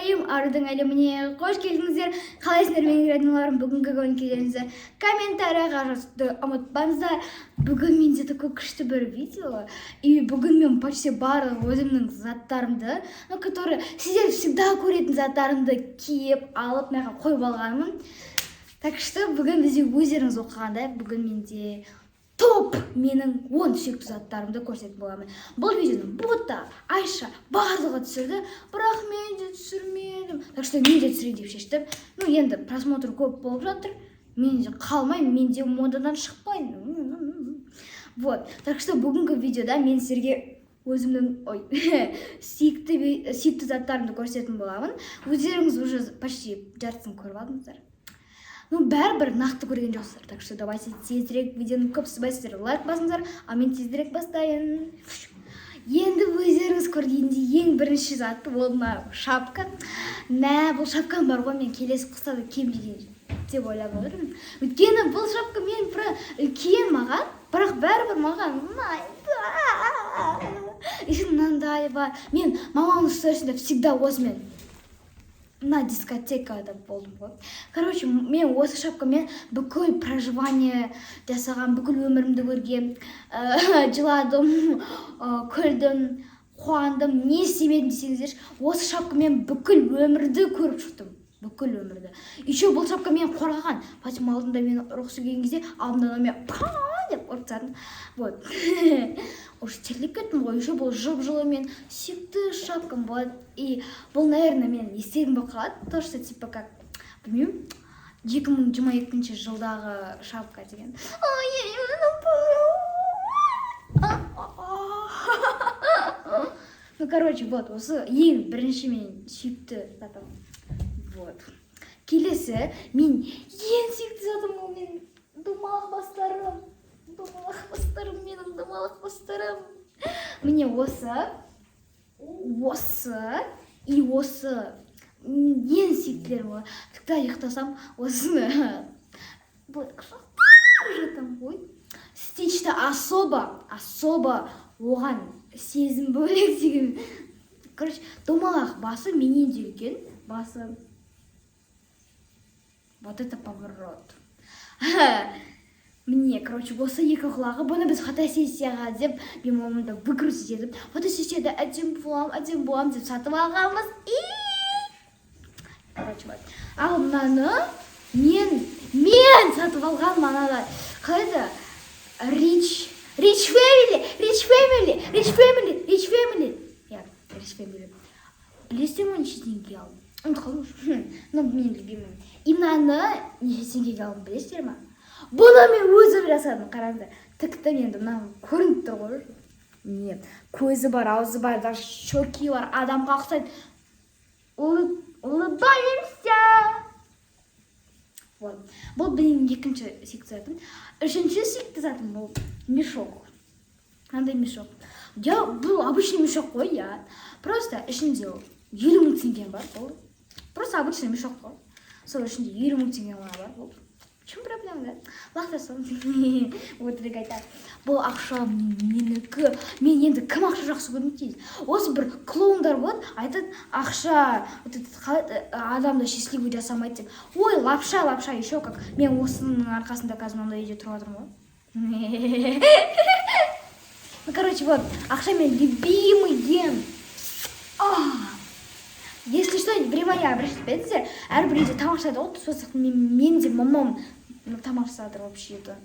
Рахим. Арудың әлеміне қош келдіңіздер! Қалайсыңдар, менің роднойларым? Бүгінгі көңіл күйлеріңізді комментарийға жазуды ұмытпаңыздар. Бүгін менде такой күшті бір видео. И бүгін мен почти барлық өзімнің заттарымды, ну, который сіздер всегда көретін заттарымды киіп алып, мына жаққа қойып алғанмын. Так что бүгін бізде, өздеріңіз оқығандай, бүгін менде топ менің 10 сүйікті заттарымды көрсететін боламын. Бұл видеоны Бота, Айша, барлығы түсірді, бірақ мен де түсірмедім. Так что мен де түсірейін деп шештім. Ну, енді просмотр көп болып жатыр, мен де қалмаймын, мен де модадан шықпаймын. Вот, так что бүгінгі видеода мен сіздерге өзімнің, ой, сүйікті заттарымды көрсететін боламын. Өздеріңіз уже почти жартысын көріп алдыңыздар, ну, бәрібір нақты көрген жоқсыздар. Так что давайте тезірек видеоны, көп созбай, сіздер лайк басыңыздар, ал мен тезірек бастайын. Енді өздеріңіз көргендей, ең бірінші зат ол мына шапка. Мә, бұл шапкам бар ғой, мен келесі қыста да киемін деген деп ойлап отырмын, өйткені бұл шапка мен бір үлкен маған, бірақ бәрібір маған ұнайды. Еще мынандай бар. Мен мамамның сторисінде всегда осымен на дискотекада болдым ғой. Короче, мен осы шапкамен бүкіл проживание жасаған, бүкіл өмірімді көргем, жыладым, күлдім, қуандым, не істемедім десеңіздерші, осы шапкамен бүкіл өмірді көріп шықтым, бүкіл өмірді. Еще бұл шапка мені қорғаған. Фатима алдында мені ұрғысы келген кезде алдымда мен па деп ұрып тастадым. Вот, уже терлеп кеттім ғой. Еще бұл жып жылы, мен сүйікті шапкам болады. И бұл, наверное, менің естелігім болып қалады, то что типа как, білмеймін, 2022 жылдағы шапка деген. Ой, я. Ну, короче, вот осы ең бірінші менің сүйікті затым. Вот келесі мен ең сүйікті затым ол менің домалақ бастарым. Домалақ бастарым, менің домалақ бастарым. Міне, осы, осы и осы ең сүйіктілерім ғой. Всегда ұйықтасам, осыны былай құшақтап жатамын ғой. Стичті особо, особо оған сезім бөлек деген. Короче, домалақ басы менен де үлкен басы. Вот это поворот! Міне, короче, осы екі құлағы. Бұны біз фотосессияға деп, мен мамамды выкрутить етіп, фотосессияда әдемі боламын, әдемі боламын деп сатып алғанбыз. И короче, вот, ал мынаны мен сатып алғанмын. Анада қалай еді? Rich, rich family, rich family, rich family, rich family, иә, rich family. Білесіздер ме, неше теңгеге алдым? Ұмытып қалдым уже, но менің любимым. И мынаны неше теңгеге алдым, білесіздер ма? Бұны мен өзім жасадым, қараңдар, тіктім. Енді мына көрініп тұр ғой. Не, көзі бар, аузы бар, даже щеки бар, адамға ұқсайды. Улыбаемся. Вот, бұл менің екінші сүйікті затым. Үшінші сүйікті затым ол мешок. Қандай мешок? Я, бұл обычный мешок қой, иә, просто ішінде 50 000 теңгем бар. Бұл просто обычный мешок қой, сол ішінде 50 000 теңгем ғана бар. Бұл в чем проблема, да? Лақтыра салдым, өтірік айтады. Бұл ақша менікі. Мен енді кім ақша жақсы көрмейді дейді? Осы бір клоундар болады, айтады, ақша вот этот қалай еді, адамды счастливый жасамайды деп. Ой, лапша, лапша, еще как. Мен осының арқасында қазір мынандай үйде тұрып жатырмын ғой. Ну, короче, вот ақша менің любимый ем. Если что, внимание обращать етпеңіздер, әрбір үйде тамақ жасайды ғой. Сол сияқты мен де мамам, ну, тамақ жасап жатыр вообще то.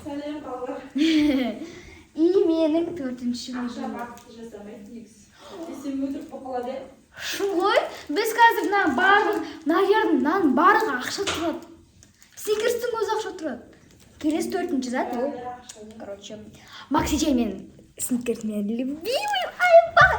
Сәлем, балалар. И менің төртінші Ақша любимый. бақытты жасамайды негізі. Десем, өтірік болып қалады, иә? Шын ғой. Біз қазір мына барлық, наверное, мынаның барлығы ақша тұрады. Сникерстің өзі ақша тұрады. Келесі төртінші зат ол Бәрі ақша, да. короче, Макси мен Сникерс, менің любимый. Айбай,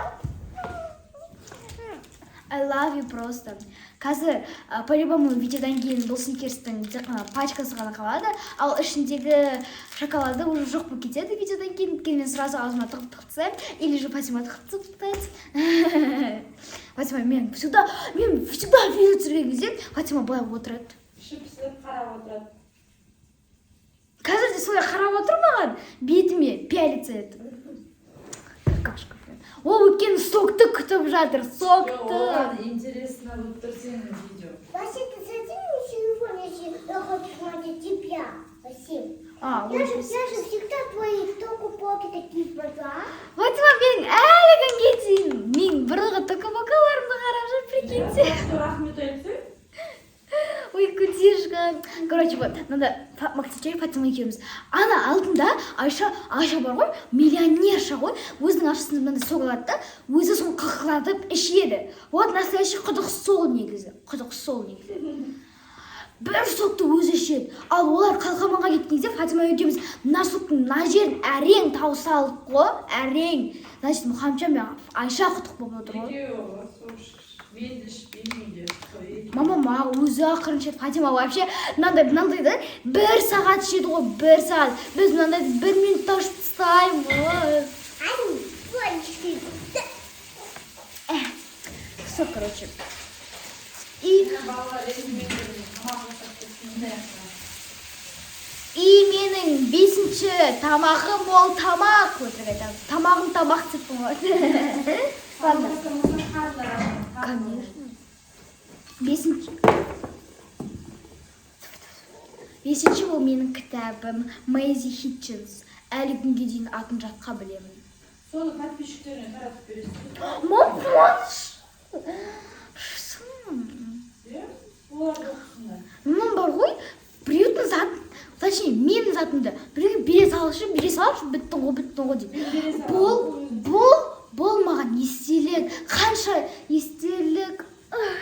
I love you просто. Қазір по-любому видеодан кейін бұл Сникерстің тек қана пачкасы ғана қалады, ал ішіндегі шоколады уже жоқ болып кетеді видеодан кейін, өйткені мен сразу аузыма тығып тығып тастаймын, или же Фатима тығып тығып тастайды. Фатима мен всегда видео түсірген кезде Фатима былай отырады. Іші пісіп қарап отырады. Қазір де солай қарап отыр маған, бетіме пялится етіп. Какашка, блин. Ол өйткені сокты күтіп жатыр, сокты. Оған интересно. Интересно болып тұр сенің видео. Василь, ты зайди мне телефон, если я хочу смотреть тебя. Василь. А, Я же всегда твои току-поки такие смотрю, а? Фатима менің әлі күнге дейін менің бұрынғы тока-бокаларымды қарап жүр, прикиньте. Что, рахмет айтсай. Ой, кудишка. Короче, вот, надо Максичай, Фатима екеуміз. Ана алдында Айша, Айша бар ғой, миллионерша ғой, өзінің ақшасына мынандай сок алады да, өзі соны қақылатып ішеді. Вот настоящий құдық сол негізі. Құдық сол негізі. Бір сокты өзі ішеді. Ал олар Қалқаманға кеткен кезде Фатима екеуміз мына соктың мына жерін әрең тауыса алдық қой, әрең. Значит, Мұхамеджан мен Айша құдық болып отыр ғой. Екеуі сок ішкіш. Мен де ішпеймін үйде. Қой. Мама маған өзі ақырын ішеді. Фатима вообще мынандай, мынандай да, бір сағат ішеді ғой, бір сағат. Біз мынандайды бір минутта ішіп тастаймыз. Они больше. Все, короче. И, Балалар ренжімеңдер, тамақ жасап кетсін. и менің бесінші тамағым ол тамақ. Өтірік айтамын. Тамағым тамақ деп болады. Ладно. Конечно. Бесінші ол менің кітабым Мэйзи Хитчинс. Әлі күнге дейін атын жатқа білемін. Соны подписчиктеріне таратып бересіз. Мам, қуаныш. Иә? Олар оқысындар. Мамам бар ғой, біреудің затын, точнее, менің затымды біреуге бере салшы, бере салшы, біттің ғой, біттің ғой дейді. Мен бере саламын. Бұл маған естелік, қанша естелік. Ах.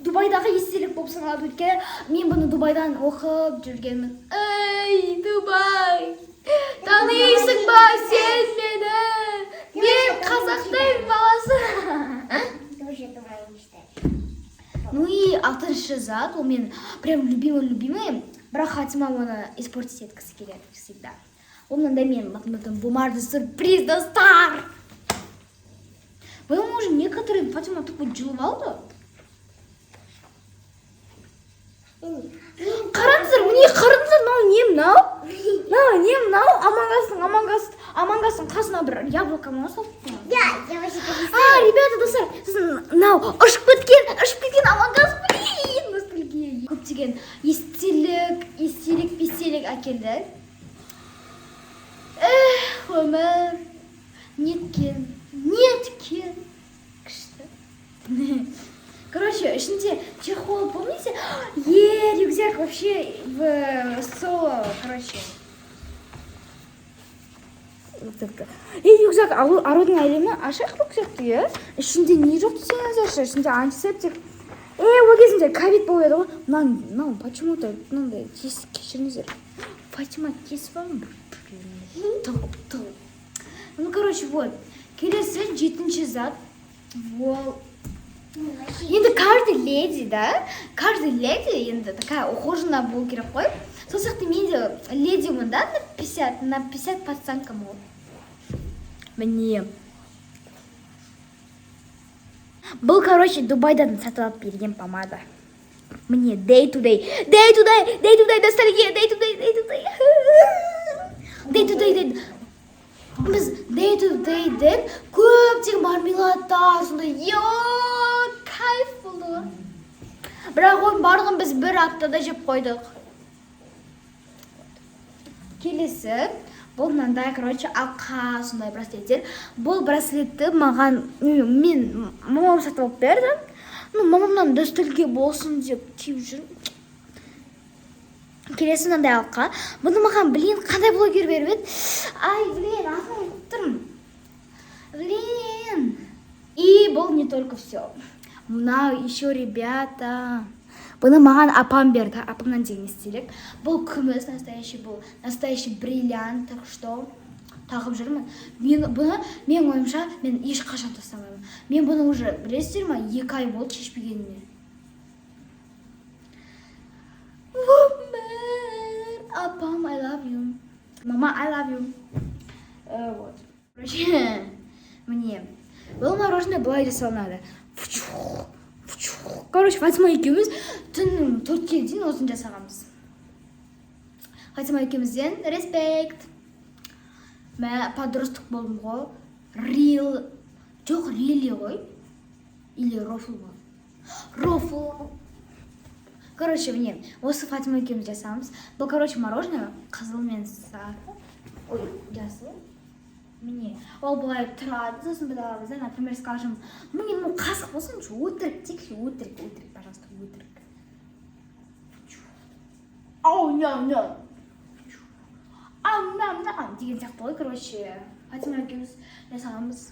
Дубайдағы естелік болып саналады, өйткені мен бұны Дубайдан оқып жүргенмін. Ей, Дубай! Танисың ба сен мені? Мен қазақтың баласы. Тоже это моя мечта. Ну и алтыншы зат, ол менің прям любимый-любимый, бірақ Фатима оны испортить еткісі келеді всегда. Ол мынандай менің блокнотым, бумажный сюрприз, достар! Бұны уже некоторые Фатима тупо жұлып алды. Қараңыздар, міне, қараңыздар, мынау не мынау? Мынау не мынау? Амong Us'тың қасына бір яблоко ма салып қойған? Я, я вообще-то не А, ребята, достар, сосын мынау ұшып кеткен, ұшып кеткен Among Us, блин, ностальгия. Көптеген естелік, естелік, пестелік әкелді. Эх, өмір, неткен, неткен, күшті. Короче, ішінде чехол, помните? Е, рюкзак вообще в соло, короче. Рюкзакты. Ей, рюкзак, арудың әлемі, ашайық рюкзакты, иә? Ішінде не жоқ десеңіздерші, ішінде антисептик. Ей, ол кезінде ковид болып еді ғой. Мынау, почему-то мынандай тесік, кешіріңіздер. Фатима кесіп алған бір біреуін. Тығып, тығып. Ну, короче, вот. Келесі жетінші зат. Ол енді каждый леди, да? Каждый леди енді такая ухоженная болу керек қой. Сол сияқты мен де ледимін, да, на 50, на 50 пацанкам ғой. Міне. Бұл, короче, Дубайдан сатып алып берген помада. Міне, day to day. Day to day, day to day, ностальгия, day to day, day to day. Day to day, day. Біз day to day'ден көптеген мармеладтар, сондай, йо, кайф болды ғой. Бірақ оның барлығын біз бір аптада жеп қойдық. Келесі, бұл мынандай, короче, алқа, сондай браслеттер. Бұл браслетті маған, мен мамам сатып алып берді. Ну, мамамнан дәстүрге болсын деп киіп жүрмін. Келесі мынандай алқа. Бұны маған, блин, қандай блогер беріп еді? Ай, блин, атын ұмытып тұрмын. Блин. И бұл не только все. Мынау еще, ребята. Бұны маған апам берді. Апамнан деген естелік. Бұл күміс, настоящий, бұл настоящий бриллиант, так что тағып жүрмін. Мен бұны, менің ойымша, мен ешқашан тастамаймын. Мен бұны уже, білесіздер ма, 2 ай болды шешпегеніме. Өмір, апам, I love you. Мама, I love you. Вот. Короче, міне. Бұл мороженое былай жасалынады. Фчух, фчух. Короче, Фатима екеуміз түннің 4-ке дейін осыны жасағанбыз. Фатима екеумізден респект. Мә, подросток болдым ғой. Рил. Жоқ, рили ғой. Или рофл ғой. Рофл. Короче, міне, осы Фатима екеуміз жасамыз. Бұл, короче, мороженое қызыл мен сары. Ой, жасыл. Міне, ол былай тұрады, сосын біз аламыз да, например, скажем, міне, ну, қасық болсыншы, өтірік дейікші, өтірік, өтірік, пожалуйста, өтірік. Ау, ням, ням. Ау, ням, ням деген сияқты ғой, короче, Фатима екеуміз жасағанбыз.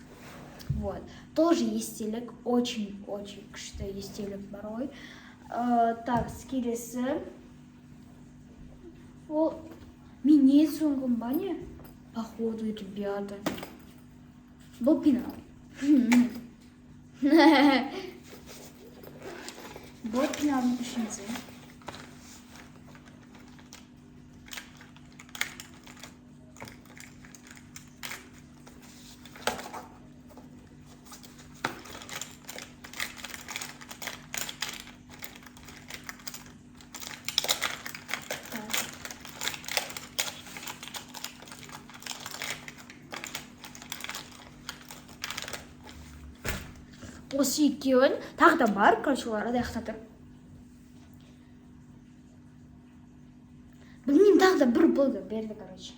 Вот. Тоже естелік, очень-очень күшті естелік бар ғой. Так, келесі. Ол мен не соңғым ба, не? Походу, ребята. Бұл пенал. Бұл пеналдың ішінде. Так. Осы екеуін тағы да бар, короче, олар аяқта тұр. Білмеймін, тағы да бір болды берді, короче.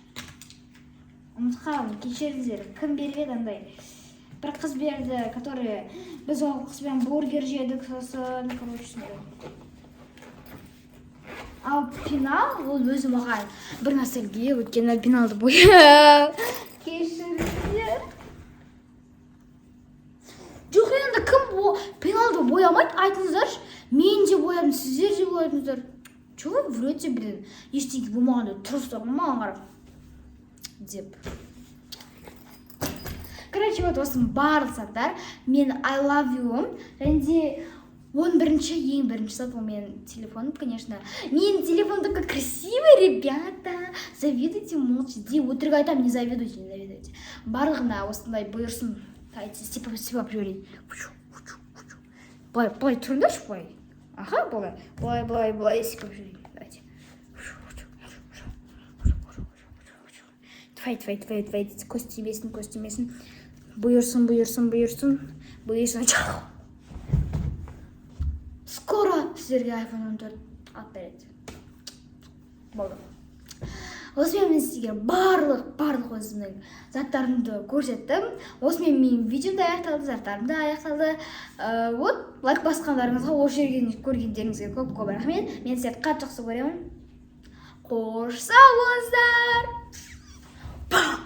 Ұмытып қалдым, кешіріңіздер. Кім беріп еді андай? Бір қыз берді, который біз ол қызбен бургер жедік, сосын, короче, сондай. Ал пенал ол өзі маған бір ностальгия, өйткені пеналды бояп. Кешіріңіздер. Жоқ, енді кім пеналды боямайды, айтыңыздаршы. Мен де боядым, сіздер де боядыңыздар. Чего вы врете, блин? Ештеңе болмағанда тұрсыздар ғой маған қарап. Деп. Короче, вот осының барлық заттар мен I love you. Және де 11-ші, ең бірінші зат ол менің телефоным, конечно. Менің телефон такой красивый, ребята. Завидуйте молча. Де өтірік айтамын, не завидуйте, не завидуйте. Барлығына осындай бұйырсын. Давайте, сипап, сипап жіберейін. Былай, былай тұрыңдаршы, былай. Аха, былай. Былай, былай, былай сипап жіберейін. Давайте. Тфай, тфай, тфай, тфай, көз тимесін, көз тимесін. Бұйырсын, бұйырсын, бұйырсын. Бұйырсын. Скоро сіздерге iPhone 14 алып береді. Болды. Осымен мен сізге барлық өзімнің заттарымды көрсеттім. Осымен менің видеом да аяқталды, заттарым да аяқталды. Вот, лайк басқандарыңызға, осы жерге көргендеріңізге көп-көп рахмет. Мен сіздерді қатты жақсы көремін. Қош сау болыңыздар. Па!